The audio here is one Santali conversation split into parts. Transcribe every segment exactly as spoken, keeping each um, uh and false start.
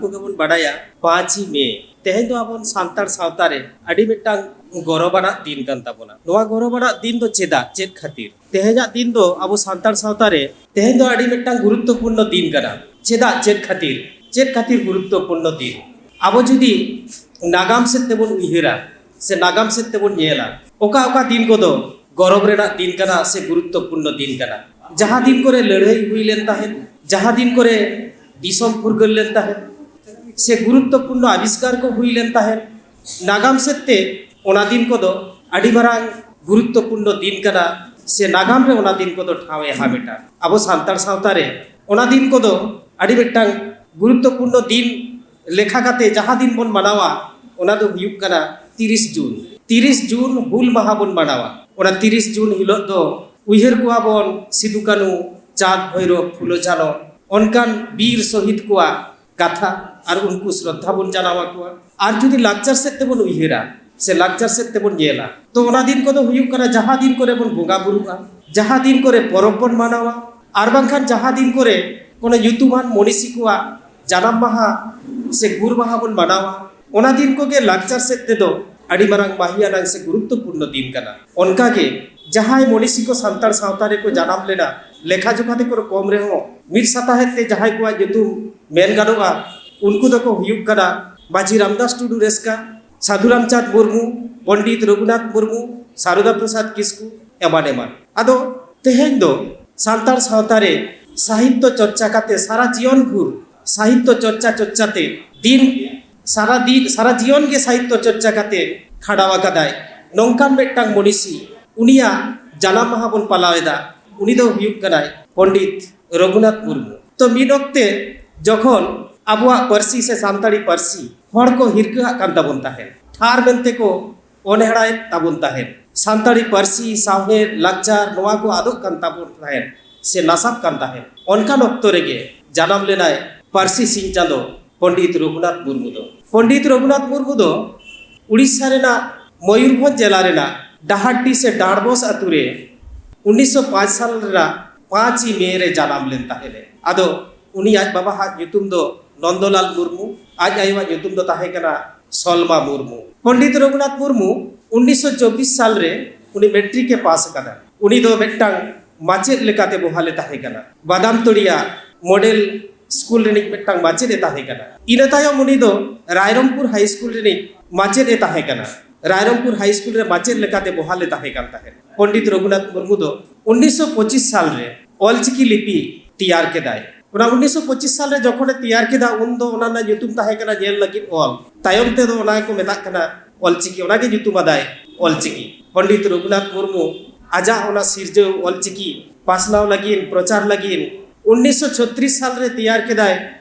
ᱜᱮᱵᱚᱱ ᱵᱟᱰᱟᱭᱟ, ᱯᱟᱸᱪ ᱢᱮ ᱛᱮᱦᱮᱧ ᱫᱚ ᱟᱵᱚ ᱥᱟᱱᱛᱟᱲ ᱥᱟᱶᱛᱟ ᱨᱮ ᱟᱹᱰᱤ ᱢᱤᱫᱴᱟᱝ ᱜᱚᱨᱚᱵᱟᱱᱟᱜ ᱫᱤᱱ ᱠᱟᱱ ᱛᱟᱵᱚᱱᱟ᱾ ᱱᱚᱣᱟ ᱜᱚᱨᱚᱵᱟᱱᱟᱜ ᱫᱤᱱ ᱫᱚ ᱪᱮᱫᱟᱜ, ᱪᱮᱫ ᱠᱷᱟᱹᱛᱤᱨ? ᱛᱮᱦᱮᱧᱟᱜ ᱫᱤᱱ ᱫᱚ ᱟᱵᱚ ᱥᱟᱱᱛᱟᱲ ᱥᱟᱶᱛᱟ ᱨᱮ ᱛᱮᱦᱮᱧ ᱫᱚ ᱟᱹᱰᱤ ᱢᱤᱫᱴᱟᱝ ᱜᱩᱨᱩᱛᱛᱚᱯᱩᱨᱱᱚ ᱫᱤᱱ ᱠᱟᱱᱟ᱾ ᱪᱮᱫᱟᱜ, ᱪᱮᱫ ᱠᱷᱟᱹᱛᱤᱨ, ᱪᱮᱫ ᱠᱷᱟᱹᱛᱤᱨ ᱜᱩᱨᱩᱛᱛᱚᱯᱩᱨᱱᱚ ᱫᱤᱱ? ᱟᱵᱚ ᱡᱩᱫᱤ ᱱᱟᱜᱟᱢ ᱥᱮᱫ ᱛᱮᱵᱚᱱ ᱩᱭᱦᱟᱹᱨᱟ ᱥᱮ ᱱᱟᱜᱟᱢ ᱥᱮᱫ ᱛᱮᱵᱚᱱ ᱧᱮᱞᱟ, ᱚᱠᱟ ᱚᱠᱟ ᱫᱤᱱ ᱠᱚᱫᱚ ᱜᱚᱨᱚᱵᱽ ᱨᱮᱱᱟᱜ ᱫᱤᱱ ᱠᱟᱱᱟ ᱥᱮ ᱜᱩᱨᱩᱛᱛᱚᱯᱩᱨᱱᱚ ᱫᱤᱱ ᱠᱟᱱᱟ? ᱡᱟᱦᱟᱸ ᱫᱤᱱ ᱠᱚᱨᱮ ᱞᱟᱹᱲᱦᱟᱹᱭ ᱦᱩᱭ ᱞᱮᱱ ᱛᱟᱦᱮᱸᱫ, ᱡᱟᱦᱟᱸ ᱫᱤᱱ ᱠᱚᱨᱮ ᱫᱤᱥᱚᱢ ᱯᱷᱩᱨᱜᱟᱹᱞ ᱞᱮᱱ ᱛᱟᱦᱮᱸᱫ, ᱥᱮ ᱜᱩᱨᱩᱛᱛᱚᱯᱩᱨᱱᱚ ᱟᱵᱤᱥᱠᱟᱨ ᱠᱚ ᱦᱩᱭ ᱞᱮᱱ ᱛᱟᱦᱮᱸᱫ, ᱱᱟᱜᱟᱢ ᱥᱮᱫ ᱛᱮ ᱚᱱᱟ ᱫᱤᱱ ᱠᱚᱫᱚ ᱟᱹᱰᱤ ᱢᱟᱨᱟᱝ ᱜᱩᱨᱩᱛᱛᱚᱯᱩᱨᱱᱚ ᱫᱤᱱ ᱠᱟᱱᱟ, ᱥᱮ ᱱᱟᱜᱟᱢ ᱨᱮ ᱚᱱᱟ ᱫᱤᱱ ᱠᱚᱫᱚ ᱴᱷᱟᱶ ᱮ ᱦᱟᱢᱮᱴᱟ᱾ ᱟᱵᱚ ᱥᱟᱱᱛᱟᱲ ᱥᱟᱶᱛᱟ ᱨᱮ ᱚᱱᱟ ᱫᱤᱱ ᱠᱚᱫᱚ ᱟᱹᱰᱤ ᱢᱤᱫᱴᱟᱝ ᱜᱩᱨᱩᱛᱛᱚᱯᱩᱨᱱᱚ ᱫᱤᱱ ᱞᱮᱠᱷᱟ ᱠᱟᱛᱮ ᱡᱟᱦᱟᱸ ᱫᱤᱱ ᱵᱚᱱ ᱢᱟᱱᱟᱣᱟ, ᱚᱱᱟ ᱫᱚ ᱦᱩᱭᱩᱜ ᱠᱟᱱᱟ ᱛᱤᱨᱤᱥ ᱡᱩᱱ᱾ ᱛᱤᱨᱤᱥ ᱡᱩᱱ ᱦᱩᱞ ᱢᱟᱦᱟ ᱵᱚᱱ ᱢᱟᱱᱟᱣᱟ᱾ ᱚᱱᱟ ᱛᱤᱨᱤᱥ ᱡᱩᱱ ᱦᱤᱞᱳᱜ ᱫᱚ ᱩᱭᱦᱟᱹᱨ ᱠᱚᱣᱟ ᱵᱚᱱ ᱥᱤᱫᱩ ᱠᱟᱹᱱᱩ, ᱪᱟᱸᱫᱽ ᱵᱷᱳᱭᱨᱳᱵ, ᱯᱷᱩᱞᱳ ᱡᱷᱟᱱᱚ, ᱚᱱᱠᱟᱱ ᱵᱤᱨ ᱥᱚᱦᱤᱫ ᱠᱚᱣᱟᱜ ᱠᱟᱛᱷᱟ ᱟᱨ ᱩᱱᱠᱩ ᱥᱨᱚᱫᱷᱟ ᱵᱚᱱ ᱡᱟᱱᱟᱣ ᱟᱠᱚᱣᱟ᱾ ᱟᱨ ᱡᱩᱫᱤ ᱞᱟᱠᱪᱟᱨ ᱥᱮᱫ ᱛᱮᱵᱚᱱ ᱩᱭᱦᱟᱹᱨᱟ ᱥᱮ ᱞᱟᱠᱪᱟᱨ ᱥᱮᱫ ᱛᱮᱵᱚᱱ ᱧᱮᱞᱟ, ᱛᱚ ᱚᱱᱟ ᱫᱤᱱ ᱠᱚᱫᱚ ᱦᱩᱭᱩᱜ ᱠᱟᱱᱟ ᱡᱟᱦᱟᱸ ᱫᱤᱱ ᱠᱚᱨᱮ ᱵᱚᱱ ᱵᱚᱸᱜᱟ ᱵᱩᱨᱩᱜᱼᱟ, ᱡᱟᱦᱟᱸ ᱫᱤᱱ ᱠᱚᱨᱮ ᱯᱚᱨᱚᱵᱽ ᱵᱚᱱ ᱢᱟᱱᱟᱣᱟ, ᱟᱨ ᱵᱟᱝᱠᱷᱟᱱ ᱡᱟᱦᱟᱸ ᱫᱤᱱ ᱠᱚᱨᱮ ᱠᱳᱱᱳ ᱧᱩᱛᱩᱢᱟᱱ ᱢᱚᱱᱤᱥᱤ ᱠᱚᱣᱟᱜ ᱡᱟᱱᱟᱢ ᱢᱟᱦᱟ ᱥᱮ ᱜᱩᱨ ᱢᱟᱦᱟ ᱵᱚᱱ ᱢᱟᱱᱟᱣᱟ, ᱚᱱᱟ ᱫᱤᱱ ᱠᱚᱜᱮ ᱞᱟᱠᱪᱟᱨ ᱥᱮᱫ ᱛᱮᱫᱚ ᱟᱹᱰᱤ ᱢᱟᱨᱟᱝ ᱢᱟᱹᱦᱤᱭᱟᱱᱟᱝ ᱥᱮ ᱜᱩᱨᱩᱛᱛᱚᱯᱩᱨᱱᱚ ᱫᱤᱱ ᱠᱟᱱᱟ᱾ ᱚᱱᱠᱟᱜᱮ ᱡᱟᱦᱟᱸᱭ ᱢᱚᱱᱤᱥᱤ ᱠᱚ ᱥᱟᱱᱛᱟᱲ ᱥᱟᱶᱛᱟ ᱨᱮᱠᱚ ᱡᱟᱱᱟᱢ ᱞᱮᱱᱟ, ᱞᱮᱠᱷᱟ ᱡᱚᱠᱷᱟ ᱛᱮᱠᱚ ᱠᱚᱢ ᱨᱮᱦᱚᱸ ᱢᱤᱫ ᱥᱟᱛᱟᱦᱮᱫ ᱛᱮ ᱡᱟᱦᱟᱸᱭ ᱠᱚᱣᱟᱜ ᱧᱩᱛᱩᱢ ᱢᱮᱱ ᱜᱟᱱᱚᱜᱼᱟ, ᱩᱱᱠᱩ ᱫᱚᱠᱚ ᱦᱩᱭᱩᱜ ᱠᱟᱱᱟ ᱢᱟᱹᱡᱷᱤ ᱨᱟᱢᱫᱟᱥ ᱴᱩᱰᱩ ᱨᱮᱥᱠᱟ, ᱥᱟᱹᱫᱷᱩ ᱨᱟᱢᱪᱟᱸᱫᱽ ᱢᱩᱨᱢᱩ, ᱯᱚᱱᱰᱤᱛ ᱨᱚᱜᱷᱩᱱᱟᱛᱷ ᱢᱩᱨᱢᱩ, ᱥᱟᱨᱚᱫᱟ ᱯᱨᱚᱥᱟᱫᱽ ᱠᱤᱥᱠᱩ, ᱮᱢᱟᱱ ᱮᱢᱟᱱ᱾ ᱟᱫᱚ ᱛᱮᱦᱮᱧ ᱫᱚ ᱥᱟᱱᱛᱟᱲ ᱥᱟᱶᱛᱟ ᱨᱮ ᱥᱟᱦᱤᱛᱛᱚ ᱪᱚᱨᱪᱟ ᱠᱟᱛᱮ ᱥᱟᱨᱟ ᱡᱤᱭᱚᱱ ᱵᱷᱳᱨ ᱥᱟᱦᱤᱛᱛᱚ ᱪᱚᱨᱪᱟ ᱪᱚᱨᱪᱟ ᱛᱮ ᱫᱤᱱ ᱥᱟᱨᱟ ᱫᱤᱱ ᱥᱟᱨᱟ ᱡᱤᱭᱚᱱ ᱜᱮ ᱥᱟᱦᱤᱛᱛᱚ ᱪᱚᱨᱪᱟ ᱠᱟᱛᱮ ᱠᱷᱟᱸᱰᱟᱣ ᱟᱠᱟᱫᱟᱭ, ᱱᱚᱝᱠᱟᱱ ᱢᱤᱫᱴᱟᱝ ᱢᱚᱱᱤᱥᱤ, ᱩᱱᱤᱭᱟᱜ ᱡᱟᱱᱟᱢ ᱢᱟᱦᱟ ᱵᱚᱱ ᱯᱟᱞᱟᱣ ᱮᱫᱟ᱾ ᱩᱱᱤ ᱫᱚ ᱦᱩᱭᱩᱜ ᱠᱟᱱᱟᱭ ᱯᱚᱱᱰᱤᱛ ᱨᱚᱜᱷᱩᱱᱟᱛᱷ ᱢᱩᱨᱢᱩ᱾ ᱛᱚ ᱢᱤᱫ ᱚᱠᱛᱮ ᱡᱚᱠᱷᱚᱱ ᱟᱵᱚᱣᱟᱜ ᱯᱟᱹᱨᱥᱤ ᱥᱮ ᱥᱟᱱᱛᱟᱲᱤ ᱯᱟᱹᱨᱥᱤ ᱦᱚᱲ ᱠᱚ ᱦᱤᱨᱠᱟᱹ ᱟᱜ ᱠᱟᱱ ᱛᱟᱵᱚᱱ ᱛᱟᱦᱮᱸᱫ, ᱴᱷᱟᱨ ᱢᱮᱱᱛᱮ ᱠᱚ ᱚᱱᱦᱮᱲᱟᱭᱮᱫ ᱛᱟᱵᱚᱱ ᱛᱟᱦᱮᱸᱫ, ᱥᱟᱱᱛᱟᱲᱤ ᱯᱟᱹᱨᱥᱤ, ᱥᱟᱶᱦᱮᱫ, ᱞᱟᱠᱪᱟᱨ ᱱᱚᱣᱟ ᱠᱚ ᱟᱫᱚᱜ ᱠᱟᱱ ᱛᱟᱵᱚᱱ ᱛᱟᱦᱮᱸᱫ ᱥᱮ ᱱᱟᱥᱟᱜ ᱠᱟᱱ ᱛᱟᱦᱮᱸᱫ, ᱚᱱᱠᱟᱱ ᱚᱠᱛᱚ ᱨᱮᱜᱮ ᱡᱟᱱᱟᱢ ᱞᱮᱱᱟᱭ ᱯᱟᱹᱨᱥᱤ ᱥᱤᱧ ᱪᱟᱸᱫᱚ ᱯᱚᱱᱰᱤᱛ ᱨᱚᱜᱷᱩᱱᱟᱛᱷ ᱢᱩᱨᱢᱩ ᱫᱚ᱾ ᱯᱚᱱᱰᱤᱛ ᱨᱚᱜᱷᱩᱱᱟᱛᱷ ᱢᱩᱨᱢᱩ ᱫᱚ ᱩᱲᱤᱥᱥᱟ ᱨᱮᱱᱟᱜ ᱢᱚᱭᱩᱨᱵᱷᱚᱸᱡᱽ ᱡᱮᱞᱟ ᱨᱮᱱᱟᱜ ᱰᱟᱦᱟᱨᱰᱤ ᱥᱮ ᱰᱟᱸᱰᱵᱚᱥ ᱟᱛᱳ ᱨᱮ ᱩᱱᱤᱥᱥᱚ ᱯᱟᱸᱪ ᱥᱟᱞ ᱨᱮᱱᱟᱜ ᱯᱟᱸᱪ ᱢᱮ ᱨᱮ ᱡᱟᱱᱟᱢ ᱞᱮᱱ ᱛᱟᱦᱮᱸᱫ᱾ ᱟᱫᱚ ᱩᱱᱤ ᱟᱡ ᱵᱟᱵᱟᱣᱟᱜ ᱧᱩᱛᱩᱢ ᱫᱚ ᱱᱚᱱᱫᱚᱞᱟᱞ ᱢᱩᱨᱢᱩ, ᱟᱡ ᱟᱭᱳᱣᱟᱜ ᱧᱩᱛᱩᱢ ᱫᱚ ᱛᱟᱦᱮᱸ ᱠᱟᱱᱟ ᱥᱚᱞᱢᱟ ᱢᱩᱨᱢᱩ᱾ ᱯᱚᱱᱰᱤᱛ ᱨᱚᱜᱷᱩᱱᱟᱛᱷ ᱢᱩᱨᱢᱩ ᱩᱱᱤᱥᱥᱚ ᱪᱚᱵᱵᱤᱥ ᱥᱟᱞ ᱨᱮ ᱩᱱᱤ ᱢᱮᱴᱨᱤᱠ ᱮ ᱯᱟᱥ ᱟᱠᱟᱫᱟ᱾ ᱩᱱᱤ ᱫᱚ ᱢᱤᱫᱴᱟᱝ ᱢᱟᱪᱮᱫ ᱞᱮᱠᱟᱛᱮ ᱵᱚᱦᱟᱞ ᱮ ᱛᱟᱦᱮᱸ ᱠᱟᱱᱟ᱾ ᱵᱟᱫᱟᱢᱛᱚᱲᱤᱭᱟ ᱢᱚᱰᱮᱞ ᱥᱠᱩᱞ ᱨᱤᱱᱤᱡ ᱢᱤᱫᱴᱟᱝ ᱢᱟᱪᱮᱫ ᱮ ᱛᱟᱦᱮᱸ ᱠᱟᱱᱟ᱾ ᱤᱱᱟᱹ ᱛᱟᱭᱚᱢ ᱩᱱᱤ ᱫᱚ ᱨᱟᱭᱨᱚᱝᱯᱩᱨ ᱦᱟᱭ ᱥᱠᱩᱞ ᱨᱤᱱᱤᱡ ᱢᱟᱪᱮᱫ ᱮ ᱛᱟᱦᱮᱸ ᱠᱟᱱᱟ᱾ ᱨᱟᱭᱨᱚᱝᱯᱩᱨ ᱦᱟᱭ ᱥᱠᱩᱞ ᱨᱮ ᱢᱟᱪᱮᱫ ᱞᱮᱠᱟᱛᱮ ᱵᱚᱦᱟᱞ ᱮ ᱛᱟᱦᱮᱸ ᱠᱟᱱ ᱛᱟᱦᱮᱸᱫ᱾ ᱯᱚᱱᱰᱤᱛ ᱨᱚᱜᱷᱩᱱᱟᱛᱷ ᱢᱩᱨᱢᱩ ᱫᱚ ᱩᱱᱤᱥᱥᱚ ᱯᱚᱸᱪᱤᱥ ᱥᱟᱞ ᱨᱮ ᱚᱞᱪᱤᱠᱤ ᱞᱤᱯᱤ ᱛᱮᱭᱟᱨ ᱠᱮᱫᱟᱭ᱾ ᱚᱱᱟ ᱩᱱᱤᱥᱥᱚ ᱯᱚᱸᱪᱤᱥ ᱥᱟᱞ ᱨᱮ ᱡᱚᱠᱷᱚᱱᱮ ᱛᱮᱭᱟᱨ ᱠᱮᱫᱟ, ᱩᱱ ᱫᱚ ᱚᱱᱟ ᱨᱮᱱᱟᱜ ᱧᱩᱛᱩᱢ ᱛᱟᱦᱮᱸ ᱠᱟᱱᱟ ᱧᱮᱞ ᱞᱟᱹᱜᱤᱫ ᱚᱞ᱾ ᱛᱟᱭᱚᱢ ᱛᱮᱫᱚ ᱚᱱᱟ ᱜᱮᱠᱚ ᱢᱮᱛᱟᱜ ᱠᱟᱱᱟ ᱚᱞᱪᱤᱠᱤ᱾ ᱚᱱᱟ ᱜᱮ ᱧᱩᱛᱩᱢ ᱟᱫᱟᱭ ᱚᱞᱪᱤᱠᱤ᱾ ᱯᱚᱱᱰᱤᱛ ᱨᱚᱜᱷᱩᱱᱟᱛᱷ ᱢᱩᱨᱢᱩ ᱟᱡᱟᱜ ᱚᱱᱟ ᱥᱤᱨᱡᱟᱹᱣ ᱚᱞᱪᱤᱠᱤ ᱯᱟᱥᱱᱟᱣ ᱞᱟᱹᱜᱤᱫ, ᱯᱨᱚᱪᱟᱨ ᱞᱟᱹᱜᱤᱫ ᱩᱱᱤᱥᱥᱚ ᱪᱷᱚᱛᱨᱤᱥ ᱥᱟᱞ ᱨᱮ ᱛᱮᱭᱟᱨ ᱠᱮᱫᱟᱭ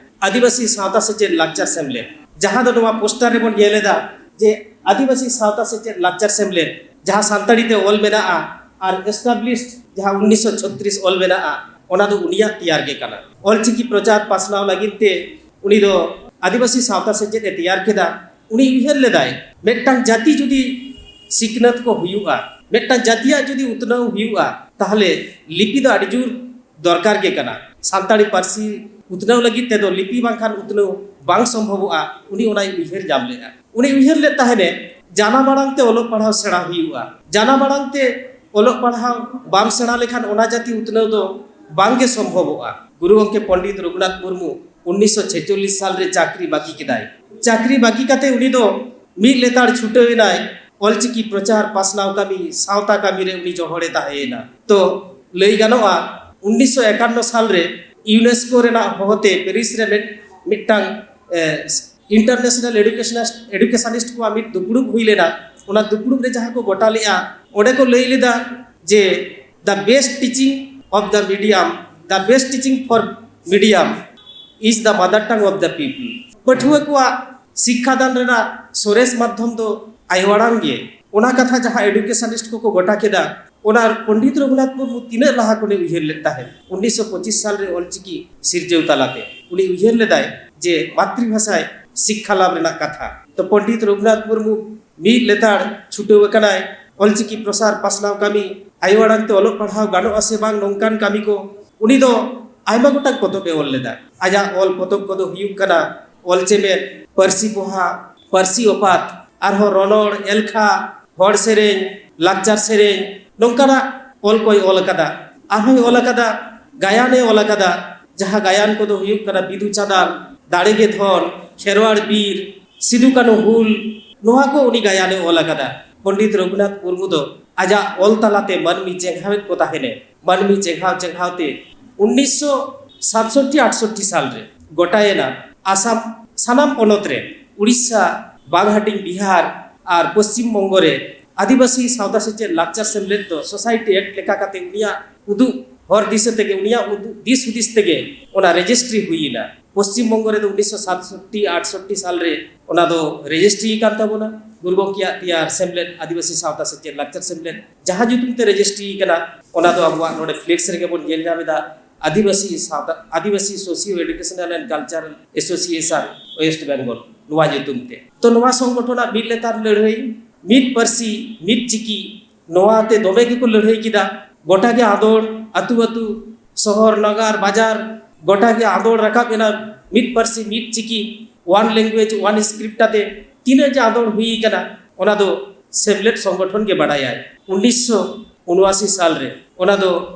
ᱟᱹᱫᱤᱵᱟᱹᱥᱤ ᱥᱟᱶᱛᱟ ᱥᱮᱪᱮᱫ ᱞᱟᱠᱪᱟᱨ ᱥᱮᱢᱞᱮᱫ, ᱡᱟᱦᱟᱸ ᱫᱚ ᱱᱚᱣᱟ ᱯᱳᱥᱴᱟᱨ ᱨᱮᱵᱚᱱ ᱧᱮᱞ ᱮᱫᱟ ᱡᱮ ᱟᱹᱫᱤᱵᱟᱹᱥᱤ ᱥᱟᱶᱛᱟ ᱥᱮᱪᱮᱫ ᱞᱟᱠᱪᱟᱨ ᱥᱮᱢᱞᱮᱫ, ᱡᱟᱦᱟᱸ ᱥᱟᱱᱛᱟᱲᱤ ᱛᱮ ᱚᱞ ᱢᱮᱱᱟᱜᱼᱟ ᱟᱨ ᱮᱥᱴᱟᱵᱞᱤᱥᱰ ᱡᱟᱦᱟᱸ ᱩᱱᱤᱥᱥᱚ ᱪᱷᱚᱛᱨᱤᱥ ᱚᱞ ᱢᱮᱱᱟᱜᱼᱟ, ᱚᱱᱟ ᱫᱚ ᱩᱱᱤᱭᱟᱜ ᱛᱮᱭᱟᱨ ᱜᱮ ᱠᱟᱱᱟ᱾ ᱚᱞᱪᱤᱠᱤ ᱯᱨᱚᱪᱟᱨ ᱯᱟᱥᱱᱟᱣ ᱞᱟᱹᱜᱤᱫ ᱛᱮ ᱩᱱᱤ ᱫᱚ ᱟᱹᱫᱤᱵᱟᱹᱥᱤ ᱥᱟᱶᱛᱟ ᱥᱮᱪᱮᱫ ᱮ ᱛᱮᱭᱟᱨ ᱠᱮᱫᱟ᱾ ᱩᱱᱤ ᱩᱭᱦᱟᱹᱨ ᱞᱮᱫᱟᱭ, ᱢᱤᱫᱴᱟᱝ ᱡᱟᱹᱛᱤ ᱡᱩᱫᱤ ᱥᱤᱠᱷᱱᱟᱹᱛ ᱠᱚ ᱦᱩᱭᱩᱜᱼᱟ, ᱢᱤᱫᱴᱟᱝ ᱡᱟᱹᱛᱤᱭᱟᱜ ᱡᱩᱫᱤ ᱩᱛᱱᱟᱹᱣ ᱦᱩᱭᱩᱜᱼᱟ, ᱛᱟᱦᱚᱞᱮ ᱞᱤᱯᱤ ᱫᱚ ᱟᱹᱰᱤ ᱡᱳᱨ ᱫᱚᱨᱠᱟᱨ ᱜᱮ ᱠᱟᱱᱟ᱾ ᱥᱟᱱᱛᱟᱲᱤ ᱯᱟᱹᱨᱥᱤ ᱩᱛᱱᱟᱹᱣ ᱞᱟᱹᱜᱤᱫ ᱛᱮᱫᱚ ᱞᱤᱯᱤ ᱵᱟᱝᱠᱷᱟᱱ ᱩᱛᱱᱟᱹᱣ ᱵᱟᱝ ᱥᱚᱢᱵᱷᱚᱵᱚᱜᱼᱟ᱾ ᱩᱱᱤ ᱚᱱᱟᱭ ᱩᱭᱦᱟᱹᱨ ᱧᱟᱢ ᱞᱮᱫᱼᱟ᱾ ᱩᱱᱤ ᱩᱭᱦᱟᱹᱨ ᱞᱮᱫ ᱛᱟᱦᱮᱱᱮ, ᱡᱟᱱᱟᱢ ᱟᱲᱟᱝ ᱛᱮ ᱚᱞᱚᱜ ᱯᱟᱲᱦᱟᱣ ᱥᱮᱬᱟ ᱦᱩᱭᱩᱜᱼᱟ᱾ ᱡᱟᱱᱟᱢ ᱟᱲᱟᱝ ᱛᱮ ᱚᱞᱚᱜ ᱯᱟᱲᱦᱟᱣ ᱵᱟᱢ ᱥᱮᱬᱟ ᱞᱮᱠᱷᱟᱱ ᱚᱱᱟ ᱡᱟᱹᱛᱤ ᱩᱛᱱᱟᱹᱣ ᱫᱚ ᱵᱟᱝ ᱜᱮ ᱥᱚᱢᱵᱷᱚᱵᱚᱜᱼᱟ᱾ ᱜᱩᱨᱩ ᱜᱚᱢᱠᱮ ᱯᱚᱱᱰᱤᱛ ᱨᱚᱜᱷᱩᱱᱟᱛᱷ ᱢᱩᱨᱢᱩ ᱩᱱᱤᱥᱥᱚ ᱪᱷᱮᱪᱪᱚᱞᱞᱤᱥ ᱥᱟᱞ ᱨᱮ ᱪᱟᱹᱠᱨᱤ ᱵᱟᱹᱜᱤ ᱠᱮᱫᱟᱭ᱾ ᱪᱟᱹᱠᱨᱤ ᱵᱟᱹᱜᱤ ᱠᱟᱛᱮ ᱩᱱᱤ ᱫᱚ ᱢᱤᱫ ᱞᱮᱛᱟᱲ ᱪᱷᱩᱴᱟᱹᱣ ᱮᱱᱟᱭ ᱚᱞᱪᱤᱠᱤ ᱯᱨᱚᱪᱟᱨ ᱯᱟᱥᱱᱟᱣ ᱠᱟᱹᱢᱤ, ᱥᱟᱶᱛᱟ ᱠᱟᱹᱢᱤ ᱨᱮ ᱩᱱᱤ ᱡᱚᱦᱚᱲᱮ ᱛᱟᱦᱮᱸᱭᱮᱱᱟ᱾ ᱛᱚ, ᱞᱟᱹᱭ ᱜᱟᱱᱚᱜᱼᱟ, ᱩᱱᱤᱥᱥᱚ ᱮᱠᱟᱱᱱᱚ ᱥᱟᱞ ᱨᱮ ᱤᱭᱩᱱᱮᱥᱠᱳ ᱨᱮᱱᱟᱜ ᱦᱚᱦᱚᱛᱮ ᱯᱮᱨᱤᱥ ᱨᱮ ᱢᱤᱫ, ᱢᱤᱫᱴᱟᱝ, ᱮ, ᱤᱱᱴᱟᱨᱱᱮᱥᱱᱟᱞ ᱮᱰᱩᱠᱮᱥᱚᱱᱤᱥᱴ, ᱮᱰᱩᱠᱮᱥᱚᱱᱤᱥᱴ ᱠᱚᱣᱟᱜ ᱢᱤᱫ ᱫᱩᱯᱲᱩᱵ ᱦᱩᱭ ᱞᱮᱱᱟ᱾ ᱚᱱᱟ ᱫᱩᱯᱲᱩᱵ ᱨᱮ ᱡᱟᱦᱟᱸ ᱠᱚ ᱜᱚᱴᱟ ᱞᱮᱫᱼᱟ, ᱚᱸᱰᱮ ᱠᱚ ᱞᱟᱹᱭ ᱞᱮᱫᱟ ᱡᱮ, "The best teaching of the medium, the best teaching for medium is the mother tongue of the people." ᱯᱟᱹᱴᱷᱩᱣᱟᱹ ᱠᱚᱣᱟᱜ ᱥᱤᱠᱠᱷᱟ ᱫᱟᱱ ᱨᱮᱱᱟᱜ ᱥᱚᱨᱮᱥ ᱢᱟᱫᱽᱫᱷᱚᱢ ᱫᱚ ᱟᱭᱳ ᱟᱲᱟᱝ ᱜᱮ᱾ ᱚᱱᱟ ᱠᱟᱛᱷᱟ ᱡᱟᱦᱟᱸ ᱮᱰᱩᱠᱮᱥᱚᱱᱤᱥᱴ ᱠᱚᱠᱚ ᱜᱚᱴᱟ ᱠᱮᱫᱟ, ᱚᱱᱟ ᱯᱚᱱᱰᱤᱛ ᱨᱚᱜᱷᱩᱱᱟᱛᱷ ᱢᱩᱨᱢᱩ ᱛᱤᱱᱟᱹᱜ ᱞᱟᱦᱟ ᱠᱷᱚᱱᱮ ᱩᱭᱦᱟᱹᱨ ᱞᱮᱫ ᱛᱟᱦᱮᱸᱫ᱾ ᱩᱱᱤᱥᱥᱚ ᱯᱚᱸᱪᱤᱥ ᱥᱟᱞ ᱨᱮ ᱚᱞᱪᱤᱠᱤ ᱥᱤᱨᱡᱟᱹᱣ ᱛᱟᱞᱟᱛᱮ ᱩᱱᱤ ᱩᱭᱦᱟᱹᱨ ᱞᱮᱫᱟᱭ ᱡᱮ ᱢᱟᱛᱨᱤᱵᱷᱟᱥᱟᱭ ᱥᱤᱠᱠᱷᱟ ᱞᱟᱵᱷ ᱨᱮᱱᱟᱜ ᱠᱟᱛᱷᱟ᱾ ᱛᱚ, ᱯᱚᱱᱰᱤᱛ ᱨᱚᱜᱷᱩᱱᱟᱛᱷ ᱢᱩᱨᱢᱩ ᱢᱤᱫ ᱞᱮᱛᱟᱲ ᱪᱷᱩᱴᱟᱹᱣ ᱟᱠᱟᱱᱟᱭ ᱚᱞᱪᱤᱠᱤ ᱯᱨᱚᱥᱟᱨ ᱯᱟᱥᱱᱟᱣ ᱠᱟᱹᱢᱤ, ᱟᱭᱳ ᱟᱲᱟᱝ ᱛᱮ ᱚᱞᱚᱜ ᱯᱟᱲᱦᱟᱣ ᱜᱟᱱᱚᱜᱼᱟ ᱥᱮ ᱵᱟᱝ, ᱱᱚᱝᱠᱟᱱ ᱠᱟᱹᱢᱤ ᱠᱚ᱾ ᱩᱱᱤ ᱫᱚ ᱟᱭᱢᱟ ᱜᱚᱴᱟᱝ ᱯᱚᱛᱚᱵ ᱮ ᱚᱞ ᱞᱮᱫᱟ᱾ ᱟᱡᱟᱜ ᱚᱞ ᱯᱚᱛᱚᱵ ᱠᱚᱫᱚ ᱦᱩᱭᱩᱜ ᱠᱟᱱᱟ ᱚᱞ ᱪᱮᱢᱮᱫ, ᱯᱟᱹᱨᱥᱤ ᱯᱚᱦᱟ, ᱯᱟᱹᱨᱥᱤ ᱚᱯᱟᱛ, ᱟᱨᱦᱚᱸ ᱨᱚᱱᱚᱲ, ᱮᱞᱠᱷᱟ, ᱦᱚᱲ ᱥᱮᱨᱮᱧ, ᱞᱟᱠᱪᱟᱨ ᱥᱮᱨᱮᱧ, ᱱᱚᱝᱠᱟᱱᱟᱜ ᱚᱞ ᱠᱚᱭ ᱚᱞ ᱟᱠᱟᱫᱟ᱾ ᱟᱨᱦᱚᱸᱭ ᱚᱞ ᱟᱠᱟᱫᱟ, ᱜᱟᱭᱟᱱᱮ ᱚᱞ ᱟᱠᱟᱫᱟ, ᱡᱟᱦᱟᱸ ᱜᱟᱭᱟᱱ ᱠᱚᱫᱚ ᱦᱩᱭᱩᱜ ᱠᱟᱱᱟ ᱵᱤᱫᱩ ᱪᱟᱸᱫᱟᱱ, ᱫᱟᱲᱮ ᱜᱮ ᱫᱷᱚᱱ, ᱠᱷᱮᱨᱣᱟᱲ ᱵᱤᱨ, ᱥᱤᱫᱩ ᱠᱟᱹᱱᱦᱩ ᱦᱩᱞ, ᱱᱚᱣᱟ ᱠᱚ ᱩᱱᱤ ᱜᱟᱭᱟᱱᱮ ᱚᱞ ᱟᱠᱟᱫᱟ᱾ ᱯᱚᱱᱰᱤᱛ ᱨᱚᱜᱷᱩᱱᱟᱛᱷ ᱢᱩᱨᱢᱩ ᱫᱚ ᱟᱡᱟᱜ ᱚᱞ ᱛᱟᱞᱟᱛᱮ ᱢᱟᱹᱱᱢᱤ ᱪᱮᱸᱜᱷᱟᱣᱮᱫ ᱠᱚ ᱛᱟᱦᱮᱱᱮ᱾ ᱢᱟᱹᱱᱢᱤ ᱪᱮᱸᱜᱷᱟᱣ ᱪᱮᱸᱜᱷᱟᱣ ᱛᱮ ᱩᱱᱤᱥᱥᱚ ᱥᱟᱛᱥᱚᱴᱴᱤ ᱟᱴᱥᱚᱴᱴᱤ ᱥᱟᱞ ᱨᱮ ᱜᱚᱴᱟᱭᱮᱱᱟ ᱟᱥᱟᱢ ᱥᱟᱱᱟᱢ ᱯᱚᱱᱚᱛ ᱨᱮ, ᱩᱲᱤᱥᱥᱟ, ᱵᱟᱝ ᱦᱟᱹᱴᱤᱧ ᱵᱤᱦᱟᱨ ᱟᱨ ᱯᱚᱥᱪᱤᱢ ᱵᱚᱝᱜᱚ ᱨᱮ ᱟᱹᱫᱤᱵᱟᱹᱥᱤ ᱥᱟᱶᱛᱟ ᱥᱮᱪᱮᱫ ᱞᱟᱠᱪᱟᱨ ᱥᱮᱢᱞᱮᱫ ᱫᱚ ᱥᱳᱥᱟᱭᱴᱤ ᱮᱠᱴ ᱞᱮᱠᱟ ᱠᱟᱛᱮ ᱩᱱᱤᱭᱟᱜ ᱩᱫᱩᱜ ᱦᱚᱨ ᱫᱤᱥᱟᱹ ᱛᱮᱜᱮ, ᱩᱱᱤᱭᱟᱜ ᱩᱫᱩᱜ ᱫᱤᱥ ᱦᱩᱫᱤᱥ ᱛᱮᱜᱮ ᱚᱱᱟ ᱨᱮᱡᱤᱥᱴᱨᱤ ᱦᱩᱭ ᱮᱱᱟ᱾ ᱯᱚᱥᱪᱤᱢ ᱵᱚᱝᱜᱚ ᱨᱮᱫᱚ ᱩᱱᱤᱥᱥᱚ ᱥᱟᱛᱥᱚᱴᱴᱤ ᱟᱴᱥᱚᱴᱴᱤ ᱥᱟᱞ ᱨᱮ ᱚᱱᱟ ᱫᱚ ᱨᱮᱡᱤᱥᱴᱨᱤ ᱟᱠᱟᱱ ᱛᱟᱵᱚᱱᱟ᱾ ᱜᱩᱨᱩ ᱜᱚᱢᱠᱮᱭᱟᱜ ᱛᱮᱭᱟᱨ ᱥᱮᱢᱞᱮᱫ, ᱟᱹᱫᱤᱵᱟᱹᱥᱤ ᱥᱟᱶᱛᱟ ᱥᱮᱪᱮᱫ ᱞᱟᱠᱪᱟᱨ ᱥᱮᱢᱞᱮᱫ, ᱡᱟᱦᱟᱸ ᱧᱩᱛᱩᱢ ᱛᱮ ᱨᱮᱡᱤᱥᱴᱨᱤ ᱟᱠᱟᱱᱟ, ᱚᱱᱟ ᱫᱚ ᱟᱵᱚᱣᱟᱜ ᱱᱚᱰᱮ ᱯᱷᱞᱮᱠᱥ ᱨᱮᱜᱮ ᱵᱚᱱ ᱧᱮᱞ ᱧᱟᱢ ᱮᱫᱟ, ᱟᱹᱫᱤᱵᱟᱹᱥᱤ ᱥᱟᱶᱛᱟ, Adivasi socio educational and cultural association west Bengal, ᱱᱚᱣᱟ ᱧᱩᱛᱩᱢ ᱛᱮ᱾ ᱛᱚ, ᱱᱚᱣᱟ ᱥᱚᱝᱜᱚᱴᱷᱚᱱᱟᱜ ᱢᱤᱫ ᱞᱮᱛᱟᱲ ᱞᱟᱹᱲᱦᱟᱹᱭ, ᱢᱤᱫ ᱯᱟᱹᱨᱥᱤ, ᱢᱤᱫ ᱪᱤᱠᱤ, ᱱᱚᱣᱟ ᱛᱮ ᱫᱚᱢᱮ ᱜᱮᱠᱚ ᱞᱟᱹᱲᱦᱟᱹᱭ ᱠᱮᱫᱟ᱾ ᱜᱚᱴᱟ ᱜᱮ ᱟᱸᱫᱳᱲ, ᱟᱹᱛᱩ ᱟᱹᱛᱩ, ᱥᱚᱦᱚᱨ, ᱱᱟᱜᱟᱨ, ᱵᱟᱡᱟᱨ, ᱜᱚᱴᱟ ᱜᱮ ᱟᱸᱫᱳᱲ ᱨᱟᱠᱟᱵ ᱮᱱᱟ᱾ ᱢᱤᱫ ᱯᱟᱹᱨᱥᱤ, ᱢᱤᱫ ᱪᱤᱠᱤ, one language, one script ᱟᱛᱮ ᱛᱤᱱᱟᱹᱜ ᱡᱮ ᱟᱸᱫᱳᱲ ᱦᱩᱭ ᱠᱟᱱᱟ, ᱚᱱᱟ ᱫᱚ ᱥᱮᱢᱞᱮᱫ ᱥᱚᱝᱜᱚᱴᱷᱚᱱ ᱜᱮ ᱵᱟᱰᱟᱭᱟᱭ᱾ ᱩᱱᱤᱥᱥᱚ ᱩᱱᱚᱟᱥᱤ ᱥᱟᱞ ᱨᱮ, ᱚᱱᱟ ᱫᱚ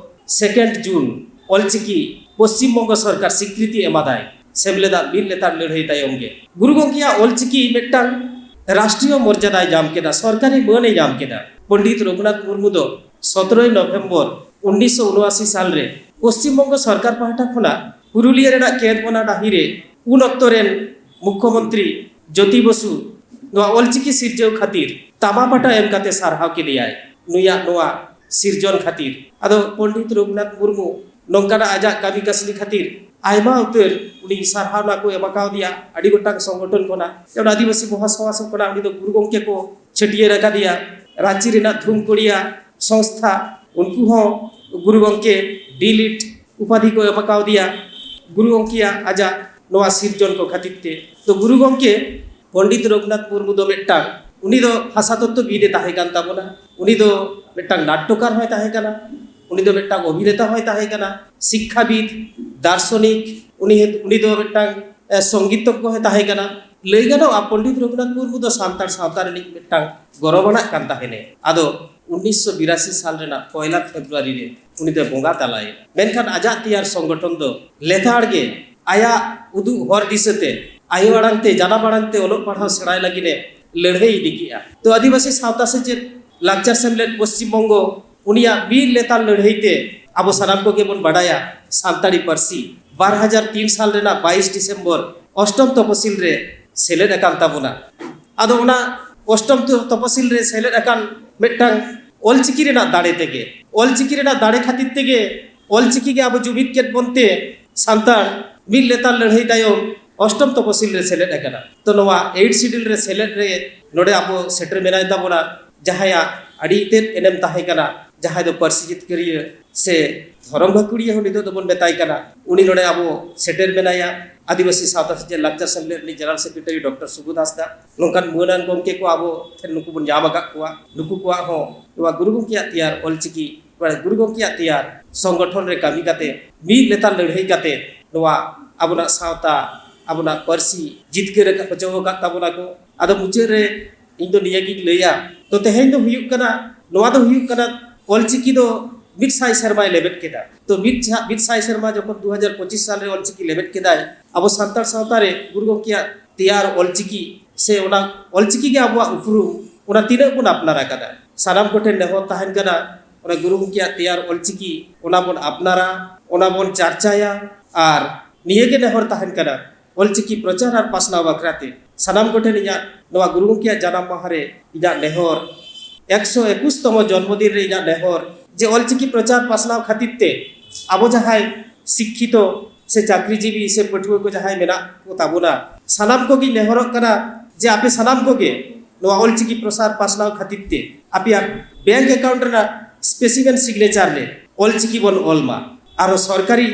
ᱥᱮᱠᱮᱱᱰ ᱡᱩᱱ, ᱚᱞᱪᱤᱠᱤ ᱯᱚᱥᱪᱤᱢ ᱵᱚᱝᱜᱚ ᱥᱚᱨᱠᱟᱨ ᱥᱤᱠᱨᱤᱛᱤ ᱮᱢᱟᱫᱟᱭ᱾ ᱥᱮᱢᱞᱮᱫᱟᱜ ᱢᱤᱫ ᱞᱮᱛᱟᱲ ᱞᱟᱹᱲᱦᱟᱹᱭ ᱛᱟᱭᱚᱢ ᱜᱮ ᱜᱩᱨᱩ ᱜᱚᱢᱠᱮᱭᱟᱜ ᱚᱞᱪᱤᱠᱤ ᱢᱤᱫᱴᱟᱝ ᱨᱟᱥᱴᱨᱤᱭᱚ ᱢᱚᱨᱡᱟᱫᱟᱭ ᱧᱟᱢ ᱠᱮᱫᱟ, ᱥᱚᱨᱠᱟᱨᱤ ᱢᱟᱹᱱ ᱮ ᱧᱟᱢ ᱠᱮᱫᱟ᱾ ᱯᱚᱱᱰᱤᱛ ᱨᱚᱜᱷᱩᱱᱟᱛᱷ ᱢᱩᱨᱢᱩ ᱫᱚ ᱥᱚᱛᱨᱚᱭ ᱱᱚᱵᱷᱮᱢᱵᱚᱨ ᱩᱱᱤᱥᱥᱚ ᱩᱱᱚᱟᱥᱤ ᱥᱟᱞ ᱨᱮ ᱯᱚᱥᱪᱤᱢ ᱵᱚᱝᱜᱚ ᱥᱚᱨᱠᱟᱨ ᱯᱟᱦᱴᱟ ᱠᱷᱚᱱᱟᱜ ᱯᱩᱨᱩᱞᱤᱭᱟᱹ ᱨᱮᱱᱟᱜ ᱠᱮᱸᱫᱽᱵᱚᱱᱟ ᱰᱟᱹᱦᱤ ᱨᱮ ᱩᱱ ᱚᱠᱛᱚ ᱨᱮᱱ ᱢᱩᱠᱷᱭᱚᱢᱚᱱᱛᱨᱤ ᱡᱳᱛᱤ ᱵᱚᱥᱩ ᱱᱚᱣᱟ ᱚᱞᱪᱤᱠᱤ ᱥᱤᱨᱡᱟᱹᱣ ᱠᱷᱟᱹᱛᱤᱨ ᱛᱟᱢᱟ ᱯᱟᱴᱟ ᱮᱢ ᱠᱟᱛᱮ ᱥᱟᱨᱦᱟᱣ ᱠᱮᱫᱮᱭᱟᱭ, ᱱᱩᱭᱟᱜ ᱱᱚᱣᱟ ᱥᱤᱨᱡᱚᱱ ᱠᱷᱟᱹᱛᱤᱨ᱾ ᱟᱫᱚ ᱯᱚᱱᱰᱤᱛ ᱨᱚᱜᱷᱩᱱᱟᱛᱷ ᱢᱩᱨᱢᱩ ᱱᱚᱝᱠᱟᱱᱟᱜ ᱟᱡᱟᱜ ᱠᱟᱹᱢᱤ ᱠᱟᱹᱥᱱᱤ ᱠᱷᱟᱹᱛᱤᱨ ᱟᱭᱢᱟ ᱩᱛᱟᱹᱨ ᱩᱱᱤ ᱥᱟᱨᱦᱟᱣᱱᱟ ᱠᱚ ᱮᱢ ᱠᱟᱣᱫᱮᱭᱟ ᱟᱹᱰᱤ ᱜᱚᱴᱟᱝ ᱥᱚᱝᱜᱚᱴᱷᱚᱱ ᱠᱷᱚᱱᱟᱜ᱾ ᱡᱮᱢᱚᱱ ᱟᱹᱫᱤᱵᱟᱹᱥᱤ ᱢᱚᱦᱟᱥᱚᱵᱷᱟ ᱥᱮᱫ ᱠᱷᱚᱱᱟᱜ ᱩᱱᱤ ᱫᱚ ᱜᱩᱨᱩ ᱜᱚᱢᱠᱮ ᱠᱚ ᱪᱷᱟᱹᱴᱭᱟᱹᱨ ᱟᱠᱟᱫᱮᱭᱟ᱾ ᱨᱟᱸᱪᱤ ᱨᱮᱱᱟᱜ ᱫᱷᱩᱢᱠᱚᱲᱤᱭᱟ ᱥᱚᱝᱥᱛᱷᱟ, ᱩᱱᱠᱩ ᱦᱚᱸ ᱜᱩᱨᱩ ᱜᱚᱢᱠᱮ ᱰᱤᱞᱤᱴ ᱩᱯᱟᱫᱷᱤ ᱠᱚ ᱮᱢ ᱠᱟᱣᱫᱮᱭᱟ ᱜᱩᱨᱩ ᱜᱚᱢᱠᱮᱭᱟᱜ ᱟᱡᱟᱜ ᱱᱚᱣᱟ ᱥᱤᱨᱡᱚᱱ ᱠᱚ ᱠᱷᱟᱹᱛᱤᱨ ᱛᱮ᱾ ᱛᱚ, ᱜᱩᱨᱩ ᱜᱚᱢᱠᱮ ᱯᱚᱱᱰᱤᱛ ᱨᱚᱜᱷᱩᱱᱟᱛᱷ ᱢᱩᱨᱢᱩ ᱫᱚ ᱢᱤᱫᱴᱟᱝ, ᱩᱱᱤ ᱫᱚ ᱵᱷᱟᱥᱟ ᱛᱚᱛᱛᱚᱵᱤᱫ ᱮ ᱛᱟᱦᱮᱸ ᱠᱟᱱ ᱛᱟᱵᱚᱱᱟ, ᱩᱱᱤ ᱫᱚ ᱢᱤᱫᱴᱟᱝ ᱱᱟᱴᱴᱚᱠᱟᱨ ᱦᱚᱸᱭ ᱛᱟᱦᱮᱸ ᱠᱟᱱᱟ, ᱩᱱᱤ ᱫᱚ ᱢᱤᱫᱴᱟᱝ ᱚᱵᱷᱤᱱᱮᱛᱟ ᱦᱚᱸᱭ ᱛᱟᱦᱮᱸ ᱠᱟᱱᱟ, ᱥᱤᱠᱠᱷᱟᱵᱤᱫ, ᱫᱟᱨᱥᱚᱱᱤᱠ, ᱩᱱᱤ ᱩᱱᱤ ᱫᱚ ᱢᱤᱫᱴᱟᱝ ᱥᱚᱝᱜᱤᱛᱚᱠ ᱦᱚᱸᱭ ᱛᱟᱦᱮᱸ ᱠᱟᱱᱟ᱾ ᱞᱟᱹᱭ ᱜᱟᱱᱚᱜᱼᱟ, ᱯᱚᱱᱰᱤᱛ ᱨᱚᱜᱷᱩᱱᱟᱛᱷ ᱢᱩᱨᱢᱩ ᱫᱚ ᱥᱟᱱᱛᱟᱲ ᱥᱟᱶᱛᱟ ᱨᱤᱱᱤᱡ ᱢᱤᱫᱴᱟᱝ ᱜᱚᱨᱚᱵᱟᱱᱟᱜ ᱠᱟᱱ ᱛᱟᱦᱮᱱᱮ᱾ ᱟᱫᱚ ᱩᱱᱤᱥᱥᱚ ᱵᱤᱨᱟᱥᱤ ᱥᱟᱞ ᱨᱮᱱᱟᱜ ᱯᱚᱭᱞᱟ ᱯᱷᱮᱵᱽᱨᱩᱣᱟᱨᱤ ᱨᱮ ᱩᱱᱤ ᱫᱚᱭ ᱵᱚᱸᱜᱟ ᱛᱟᱞᱟᱭᱮᱱᱟ᱾ ᱢᱮᱱᱠᱷᱟᱱ ᱟᱡᱟᱜ ᱛᱮᱭᱟᱨ ᱥᱚᱝᱜᱚᱴᱷᱚᱱ ᱫᱚ ᱞᱮᱛᱟᱲ ᱜᱮ ᱟᱭᱟᱜ ᱩᱫᱩᱜ ᱦᱚᱨ ᱫᱤᱥᱟᱹᱛᱮ ᱟᱭᱳ ᱟᱲᱟᱝ ᱛᱮ, ᱡᱟᱱᱟᱢ ᱟᱲᱟᱝ ᱛᱮ ᱚᱞᱚᱜ ᱯᱟᱲᱦᱟᱣ ᱥᱮᱬᱟᱭ ᱞᱟᱹᱜᱤᱫ ᱮ ᱞᱟᱹᱲᱦᱟᱹᱭ ᱤᱫᱤ ᱠᱮᱜᱼᱟ᱾ ᱛᱚ, ᱟᱹᱫᱤᱵᱟᱹᱥᱤ ᱥᱟᱶᱛᱟ ᱥᱮᱪᱮᱫ ᱞᱟᱠᱪᱟᱨ ᱥᱮᱢᱞᱮᱫ ᱯᱚᱥᱪᱤᱢ ᱵᱚᱝᱜᱚ ᱩᱱᱤᱭᱟᱜ ᱵᱤᱨ ᱞᱮᱛᱟᱲ ᱞᱟᱹᱲᱦᱟᱹᱭ ᱛᱮ ᱟᱵᱚ ᱥᱟᱱᱟᱢ ᱠᱚᱜᱮ ᱵᱚᱱ ᱵᱟᱰᱟᱭᱟ, ᱥᱟᱱᱛᱟᱲᱤ ᱯᱟᱹᱨᱥᱤ ᱵᱟᱨ ᱦᱟᱡᱟᱨ ᱛᱤᱱ ᱥᱟᱞ ᱨᱮᱱᱟᱜ ᱵᱟᱭᱤᱥ ᱰᱤᱥᱮᱢᱵᱚᱨ ᱚᱥᱴᱚᱢ ᱛᱚᱯᱚᱥᱤᱞ ᱨᱮ ᱥᱮᱞᱮᱫ ᱟᱠᱟᱱ ᱛᱟᱵᱚᱱᱟ᱾ ᱟᱫᱚ ᱚᱱᱟ ᱚᱥᱴᱚᱢ ᱛᱚ-, ᱛᱚᱯᱚᱥᱤᱞ ᱨᱮ ᱥᱮᱞᱮᱫ ᱟᱠᱟᱱ ᱢᱤᱫᱴᱟᱝ ᱚᱞᱪᱤᱠᱤ ᱨᱮᱱᱟᱜ ᱫᱟᱲᱮ ᱛᱮᱜᱮ, ᱚᱞᱪᱤᱠᱤ ᱨᱮᱱᱟᱜ ᱫᱟᱲᱮ ᱠᱷᱟᱹᱛᱤᱨ ᱛᱮᱜᱮ ᱚᱞᱪᱤᱠᱤ ᱜᱮ ᱟᱵᱚ ᱡᱩᱢᱤᱫ ᱠᱮᱫ ᱵᱚᱱᱛᱮ ᱥᱟᱱᱛᱟᱲ ᱢᱤᱫ ᱞᱮᱛᱟᱲ ᱞᱟᱹᱲᱦᱟᱹᱭ ᱛᱟᱭᱚᱢ ᱚᱥᱴᱚᱢ ᱛᱚᱯᱚᱥᱤᱞ ᱨᱮ ᱥᱮᱞᱮᱫ ᱟᱠᱟᱱᱟ᱾ ᱛᱚ, ᱱᱚᱣᱟ ᱮᱭᱤᱴ ᱥᱤᱰᱤᱞ ᱨᱮ ᱥᱮᱞᱮᱫ ᱨᱮ ᱱᱚᱰᱮ ᱟᱵᱚ ᱥᱮᱴᱮᱨ ᱢᱮᱱᱟᱭ ᱛᱟᱵᱚᱱᱟ, ᱡᱟᱦᱟᱸᱭᱟᱜ ᱟᱹᱰᱤ ᱛᱮᱫ ᱮᱱᱮᱢ ᱛᱟᱦᱮᱸ ᱠᱟᱱᱟ, ᱡᱟᱦᱟᱸᱭ ᱫᱚ ᱯᱟᱹᱨᱥᱤ ᱡᱤᱛᱠᱟᱹᱨᱤᱭᱟᱹ ᱥᱮ ᱫᱷᱚᱨᱚᱢ ᱜᱟᱹᱠᱷᱩᱲᱤᱭᱟᱹ ᱦᱚᱸ ᱱᱤᱛᱚᱜ ᱫᱚᱵᱚᱱ ᱢᱮᱛᱟᱭ ᱠᱟᱱᱟ᱾ ᱩᱱᱤ ᱱᱚᱰᱮ ᱟᱵᱚ ᱥᱮᱴᱮᱨ ᱢᱮᱱᱟᱭᱟ, ᱟᱹᱫᱤᱵᱟᱹᱥᱤ ᱥᱟᱶᱛᱟ ᱥᱮᱪᱮᱫ ᱞᱟᱠᱪᱟᱨ ᱥᱮᱢᱞᱮᱫ ᱨᱤᱱᱤᱡ ᱡᱮᱱᱟᱨᱟᱞ ᱥᱮᱠᱨᱮᱴᱟᱨᱤ ᱰᱚᱠᱴᱚᱨ ᱥᱩᱵᱳᱫᱷ ᱦᱟᱸᱥᱫᱟ᱾ ᱱᱚᱝᱠᱟᱱ ᱢᱟᱹᱱᱟᱱ ᱜᱚᱢᱠᱮ ᱠᱚ ᱟᱵᱚ ᱴᱷᱮᱱ ᱱᱩᱠᱩ ᱵᱚᱱ ᱧᱟᱢ ᱟᱠᱟᱫ ᱠᱚᱣᱟ᱾ ᱱᱩᱠᱩ ᱠᱚᱣᱟᱜ ᱦᱚᱸ ᱱᱚᱣᱟ ᱜᱩᱨᱩ ᱜᱚᱢᱠᱮᱭᱟᱜ ᱛᱮᱭᱟᱨ ᱚᱞᱪᱤᱠᱤ, ᱱᱚᱣᱟ ᱜᱩᱨᱩ ᱜᱚᱢᱠᱮᱭᱟᱜ ᱛᱮᱭᱟᱨ ᱥᱚᱝᱜᱚᱴᱷᱚᱱ ᱨᱮ ᱠᱟᱹᱢᱤ ᱠᱟᱛᱮ, ᱢᱤᱫ ᱞᱮᱛᱟᱲ ᱞᱟᱹᱲᱦᱟᱹᱭ ᱠᱟᱛᱮ ᱱᱚᱣᱟ ᱟᱵᱚᱱᱟᱜ ᱥᱟᱶᱛᱟ, ᱟᱵᱚᱱᱟᱜ ᱯᱟᱹᱨᱥᱤ ᱡᱤᱛᱠᱟᱹᱨ ᱟᱠᱟᱫ, ᱦᱚᱪᱚ ᱟᱠᱟᱫ ᱛᱟᱵᱚᱱᱟ ᱠᱚ᱾ ᱟᱫᱚ ᱢᱩᱪᱟᱹᱫ ᱨᱮ ᱤᱧ ᱫᱚ ᱱᱤᱭᱟᱹ ᱜᱤᱧ ᱞᱟᱹᱭᱟ᱾ ᱛᱚ, ᱛᱮᱦᱮᱧ ᱫᱚ ᱦᱩᱭᱩᱜ ᱠᱟᱱᱟ, ᱱᱚᱣᱟ ᱫᱚ ᱦᱩᱭᱩᱜ ᱠᱟᱱᱟ, ᱚᱞᱪᱤᱠᱤ ᱫᱚ ᱢᱤᱫ ᱥᱟᱭ ᱥᱮᱨᱢᱟᱭ ᱞᱮᱵᱮᱫ ᱠᱮᱫᱟ᱾ ᱛᱚ, ᱢᱤᱫ ᱥᱟ-, ᱢᱤᱫ ᱥᱟᱭ ᱥᱮᱨᱢᱟ ᱡᱚᱠᱷᱚᱱ ᱫᱩ ᱦᱟᱡᱟᱨ ᱯᱚᱸᱪᱤᱥ ᱥᱟᱞ ᱨᱮ ᱚᱞᱪᱤᱠᱤ ᱞᱮᱵᱮᱫ ᱠᱮᱫᱟᱭ, ᱟᱵᱚ ᱥᱟᱱᱛᱟᱲ ᱥᱟᱶᱛᱟ ᱨᱮ ᱜᱩᱨᱩ ᱜᱚᱢᱠᱮᱭᱟᱜ ᱛᱮᱭᱟᱨ ᱚᱞᱪᱤᱠᱤ ᱥᱮ ᱚᱱᱟ ᱚᱞᱪᱤᱠᱤ ᱜᱮ ᱟᱵᱚᱣᱟᱜ ᱩᱯᱨᱩᱢ, ᱚᱱᱟ ᱛᱤᱱᱟᱹᱜ ᱵᱚᱱ ᱟᱯᱱᱟᱨ ᱟᱠᱟᱫᱟ? ᱥᱟᱱᱟᱢ ᱠᱚᱴᱷᱮᱱ ᱱᱮᱦᱚᱨ ᱛᱟᱦᱮᱱ ᱠᱟᱱᱟ, ᱚᱱᱟ ᱜᱩᱨᱩ ᱜᱚᱢᱠᱮᱭᱟᱜ ᱛᱮᱭᱟᱨ ᱚᱞᱪᱤᱠᱤ, ᱚᱱᱟ ᱵᱚᱱ ᱟᱯᱱᱟᱨᱟ, ᱚᱱᱟ ᱵᱚᱱ ᱪᱟᱨᱪᱟᱭᱟ᱾ ᱟᱨ ᱱᱤᱭᱟᱹ ᱜᱮ ᱱᱮᱦᱚᱨ ᱛᱟᱦᱮᱱ ᱠᱟᱱᱟ, ᱚᱞᱪᱤᱠᱤ ᱯᱨᱚᱪᱟᱨ ᱟᱨ ᱯᱟᱥᱱᱟᱣ ᱵᱟᱠᱷᱨᱟ ᱛᱮ ᱥᱟᱱᱟᱢ ᱠᱚᱴᱷᱮᱱ ᱤᱧᱟᱹᱜ ᱱᱚᱣᱟ ᱜᱩᱨᱩ ᱜᱚᱢᱠᱮᱭᱟᱜ ᱡᱟᱱᱟᱢ ᱢᱟᱦᱟ ᱨᱮ ᱤᱧᱟᱹᱜ ᱱᱮᱦᱚᱨ, ᱮᱠᱥᱚ ᱮᱠᱩᱥ ᱛᱚᱢᱚ ᱡᱚᱱᱢᱚ ᱫᱤᱱ ᱨᱮ ᱤᱧᱟᱹᱜ ᱱᱮᱦᱚᱨ, ᱡᱮ ᱚᱞᱪᱤᱠᱤ ᱯᱨᱚᱪᱟᱨ ᱯᱟᱥᱱᱟᱣ ᱠᱷᱟᱹᱛᱤᱨ ᱛᱮ ᱟᱵᱚ ᱡᱟᱦᱟᱸᱭ ᱥᱤᱠᱠᱷᱤᱛᱚ ᱥᱮ ᱪᱟᱹᱠᱨᱤᱡᱤᱵᱤ ᱥᱮ ᱯᱟᱹᱴᱷᱩᱣᱟᱹ ᱠᱚ ᱡᱟᱦᱟᱸᱭ ᱢᱮᱱᱟᱜ ᱠᱚ ᱛᱟᱵᱚᱱᱟ, ᱥᱟᱱᱟᱢ ᱠᱚᱜᱮᱧ ᱱᱮᱦᱚᱨᱚᱜ ᱠᱟᱱᱟ ᱡᱮ ᱟᱯᱮ ᱥᱟᱱᱟᱢ ᱠᱚᱜᱮ ᱱᱚᱣᱟ ᱚᱞᱪᱤᱠᱤ ᱯᱨᱚᱥᱟᱨ ᱯᱟᱥᱱᱟᱣ ᱠᱷᱟᱹᱛᱤᱨ ᱛᱮ ᱟᱯᱮᱭᱟᱜ ᱵᱮᱝᱠ ᱮᱠᱟᱣᱩᱱᱴ ᱨᱮᱱᱟᱜ ᱥᱯᱮᱥᱤᱢᱮᱱ ᱥᱤᱜᱽᱱᱮᱪᱟᱨ ᱨᱮ ᱚᱞᱪᱤᱠᱤ ᱵᱚᱱ ᱚᱞ ᱢᱟ᱾ ᱟᱨᱦᱚᱸ ᱥᱚᱨᱠᱟᱨᱤ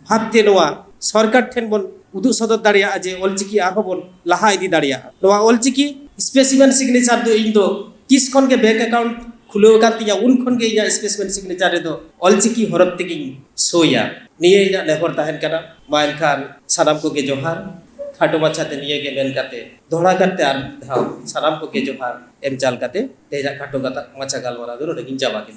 ᱵᱷᱟᱵᱽ ᱛᱮ ᱱᱚᱣᱟ ᱥᱚᱨᱠᱟᱨ ᱴᱷᱮᱱ ᱵᱚᱱ ᱩᱫᱩᱜ ᱥᱚᱫᱚᱨ ᱫᱟᱲᱮᱭᱟᱜᱼᱟ ᱡᱮ ᱚᱞᱪᱤᱠᱤ ᱟᱨᱦᱚᱸ ᱵᱚᱱ ᱞᱟᱦᱟ ᱤᱫᱤ ᱫᱟᱲᱮᱭᱟᱜᱼᱟ᱾ ᱱᱚᱣᱟ ᱚᱞᱪᱤᱠᱤ ᱥᱯᱮᱥᱤᱢᱮᱱ ᱥᱤᱜᱽᱱᱮᱪᱟᱨ ᱫᱚ ᱤᱧ ᱫᱚ ᱛᱤᱥ ᱠᱷᱚᱱ ᱜᱮ ᱵᱮᱝᱠ ᱮᱠᱟᱣᱩᱱᱴ ᱠᱷᱩᱞᱟᱹᱣ ᱟᱠᱟᱱ ᱛᱤᱧᱟ, ᱩᱱ ᱠᱷᱚᱱ ᱜᱮ ᱤᱧᱟᱹᱜ specimen signature ᱨᱮᱫᱚ ᱚᱞᱪᱤᱠᱤ ᱦᱚᱨᱚᱯ ᱛᱮᱜᱮᱧ ᱥᱳᱭᱟ᱾ ᱱᱤᱭᱟᱹ ᱤᱧᱟᱹᱜ ᱱᱮᱦᱚᱨ ᱛᱟᱦᱮᱱ ᱠᱟᱱᱟ᱾ ᱢᱟ ᱮᱱᱠᱷᱟᱱ ᱥᱟᱱᱟᱢ ᱠᱚᱜᱮ ᱡᱚᱦᱟᱨ᱾ ᱠᱷᱟᱴᱚ ᱢᱟᱪᱷᱟᱛᱮ ᱱᱤᱭᱟᱹ ᱜᱮ ᱢᱮᱱ ᱠᱟᱛᱮ, ᱫᱚᱦᱲᱟ ᱠᱟᱛᱮ ᱟᱨ ᱢᱤᱫ ᱫᱷᱟᱣ ᱥᱟᱱᱟᱢ ᱠᱚᱜᱮ ᱡᱚᱦᱟᱨ ᱮᱢ ᱪᱟᱞ ᱠᱟᱛᱮ ᱛᱮᱦᱮᱧᱟᱜ ᱠᱷᱟᱴᱚ ᱠᱟᱛᱷᱟ ᱢᱟᱪᱷᱟ ᱜᱟᱞᱢᱟᱨᱟᱣ ᱫᱚ ᱱᱚᱰᱮ ᱜᱤᱧ ᱪᱟᱵᱟ ᱠᱮᱫᱟ᱾